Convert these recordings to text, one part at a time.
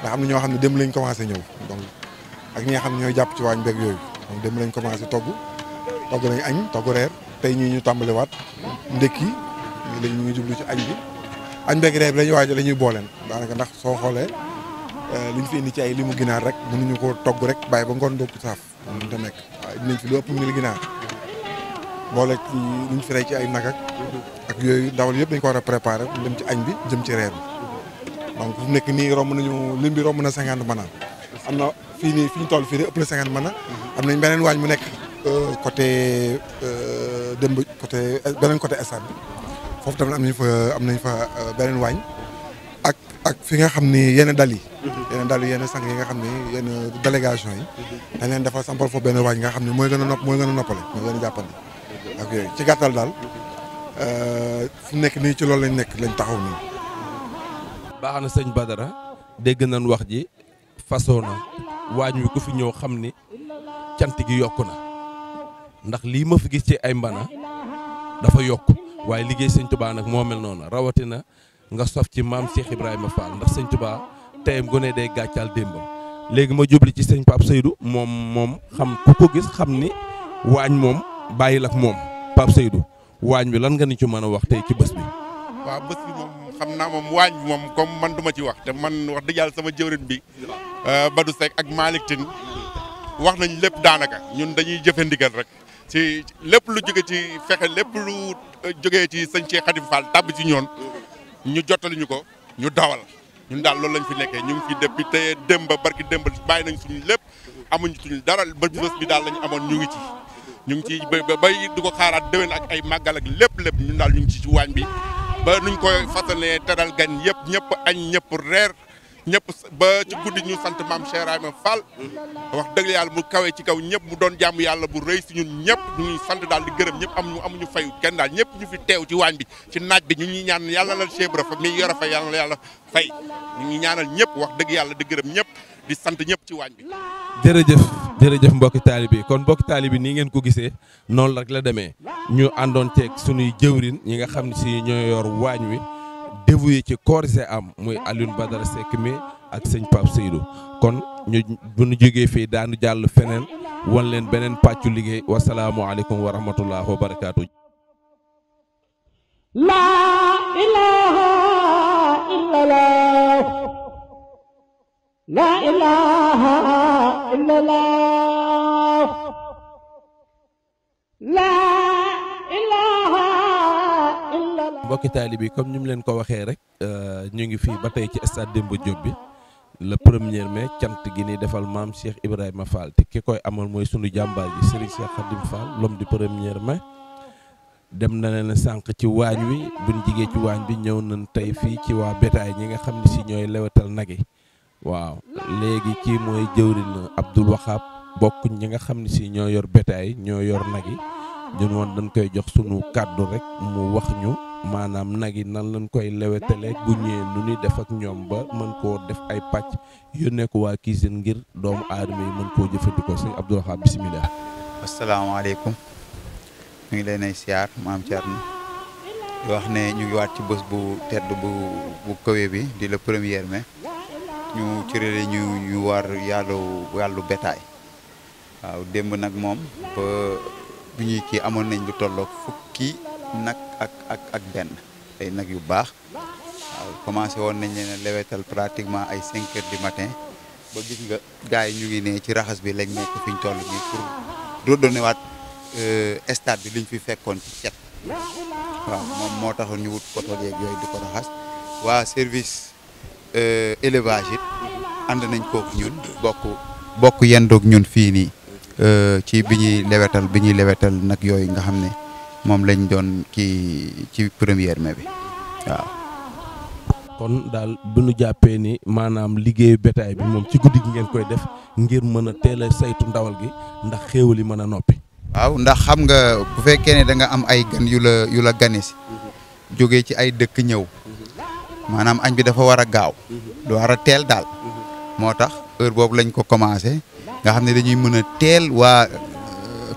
ndax am na ñoo xam ne démb lañ commencé ñëw donc ak ñi nga xam ne ñooy jàpp ci waañ beeg yooyu donc démb lañ commencé togg nañ añ togg reer tey ñii ñu tàmbaliwaat ndekki ñu ngi jublu ci añ bi añ beeg reer bi lañuy waaj la ñuy booleen daanaka ndax soo xoolee li ñu fi indi ci ay limu ginaar rek mënuñu ko togg rek bàyyi ba ngoon doog saaf mënut a nekk waaw dinañ fi lu ëpp mil ginaar boole ci li ñu fi rey ci ay nag ak yooyu ndawal yëpp dañ ko war a préparer dem ci añ bi jëm ci reer bi donc fu mu nekk nii romb nañu lim bi romb na 50 mana am na fii nii fi ñu toll fii de ëpp na 50 mana am nañ beneen waañ mu nekk côté démb côté beneen côté stade bi foofu tamit am nañ fa beneen waañ ak fi nga xam ni yenn dal yi yenn sang yi nga xam ni yenn délégation yi dañ leen defal sampal foofu benn waañ nga xam ne mooy gën a noppale mooy gën a jàppandi ak yooyu ci gàttal daal fu mu nekk nii ci loolu lañ taxaw nii. baax na sëñ Badara dégg nañ wax ji façon na waañ wi ku fi ñëw xam ni cant gi yokku na ndax lii ma fi gis ci ay mbana dafa yokk waaye liggéey sëñ Touba nag moo mel noonu rawatina nga sof ci maam Cheikh Ibrahima Fall ndax sëñ Touba teyam gone day gàccaal démbam léegi ma jubli ci sëñ Pape Seydou moom xam ku ko gis xam ni waañ moom bàyyil ak moom Pape Seydou waañ bi lan nga ni ci mën a wax tey ci bés bi. waaw bés bi moom xam naa moom waañ bi moom comme man duma ci wax te man wax dëgg yàlla sama jëwrin bi Badou Seck ak Malick Tine wax nañ lépp daanaka ñun dañuy jëfe ndigal rek ci lépp lu jóge ci fexe lépp lu jógee ci sëñ Cheikh Khadim Fall tàbb ci ñoon ñu jottali ñu ko ñu dawal ñun daal loolu lañ fi nekkee ñu ngi fi depuis te démb barki démb bàyyi nañ suñu lépp amuñu suñu dara ba bés bi daal lañu amoon ñu ngi ci bay di ko xaaraat déwén ak ay màggal ak lépp ñun daal ñu ngi ci waañ bi ba nuñ koy fasalee teral gan ñëpp añ ñëpp reer ñëpp ba ci guddi ñu sant maam Cheikh Ibrahima Fall wax dëgg yàlla mu kawee ci kaw ñëpp mu doon jàmm yàlla bu rëy si ñun ñëpp ñu ngi sant daal di gërëm ñëpp amuñu fayu kenn daal ñëpp ñu fi teew ci waañ bi ci naaj bi ñu ngi ñaan yàlla la Cheikh Ibra fa mi yor a fay yàlla la yàlla fay ñu ngi ñaanal ñëpp wax dëgg yàlla di gërëm ñëpp di sant ñëpp ci waañ bi. jërëjëf mbokki taalibe kon mbokki taalibe nii ngeen ko gisee noonu rek la demee ñu àndoon ceeg sunuy jëwrin ñi nga xam ne si ñoo yor waañ wi dévoué ci corps et âme muy Alioune Badara Seck mi ak sëñ Pape Seydou kon bu ñu jógee fii daanu jàll feneen wan leen beneen pàccu liggéey wasalaamualeykum wa rahmatullah wa barakaatu. La ilaha illallah la ilaha illallah la ilaha illallah. mbokki taalibe bi comme ni mu leen ko waxee rek ñu ngi fii ba tey ci stade Demba Diop bi le 1er mai cant gi ni defal maam Cheikh Ibrahima Fall te ki koy amal mooy sunu jàmbaar ji Serigne Cheikh Khadim Fall l'homme du 1er mai. dem na leen sànq ci waañ wi buñ jigee ci waañ bi ñëw nañ tey fii ci waa bétail ñi nga xam ne si ñooy lewetal nag yi waaw léegi kii mooy jëwriñ Abdoul Wahab bokk ñi nga xam ne si ñoo yor bétail ñoo yor nag yi ñun woon dañ koy jox sunu kàddu rek mu wax ñu maanaam nag yi nan lañ koy lewetale bu ñëwee nu ñuy def ak ñoom ba mën koo def ay pàcc yónnee ko waa cuisine ngir doomu aadama yi mën koo jëfandikoo sëñ Abdoul Wahab bisimilah. asalaamaaleykum. ñu ngi leen ay siyaar maam Thierno di wax ne ñu ngi waat ci bés bu tedd bu kawe bi di le 1er mai ñu cërale ñu war yàllu bétail waaw démb nag moom ba bu ñuy kii amoon nañ lu tolloog fukki nag ak benn ay nag yu baax waaw commencé woon nañ leen lewetal pratiquement ay 5 heures du matin ba gis nga gars yi ñu ngi ne ci raxas bi lañ nekk fi ñu toll nii pour redonner waat stade bi liñ fi fekkoon ci cet waaw moom moo taxoon ñu wut poto yeeg yooyu di ko raxas waa service élevage it ànd nañ kooku ñun bokk yendoog ñun fii nii ci bi ñuy lewetal nag yooyu nga xam ne moom lañ doon ci 1er mai bi waaw. kon daal bu ñu jàppee ni maanaam liggéeyu bétail bi moom ci guddi gi ngeen koy def ngir mën a teel a saytu ndawal gi ndax xéewal yi mën a noppi. waaw ndax xam nga bu fekkee ne da nga am ay gan yu la gane si jógee ci ay dëkk ñëw maanaam añ bi dafa war a gaaw du war a teel daal moo tax heure boobu lañ ko commencé nga xam ne dañuy mën a teel waa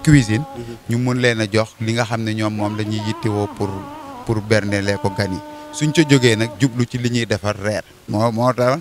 cuisine ñu mun leen a jox li nga xam ne ñoom moom la ñuy yittewoo pour bernelee ko gan yi suñ ca jógee nag jublu ci li ñuy defar reer moo tax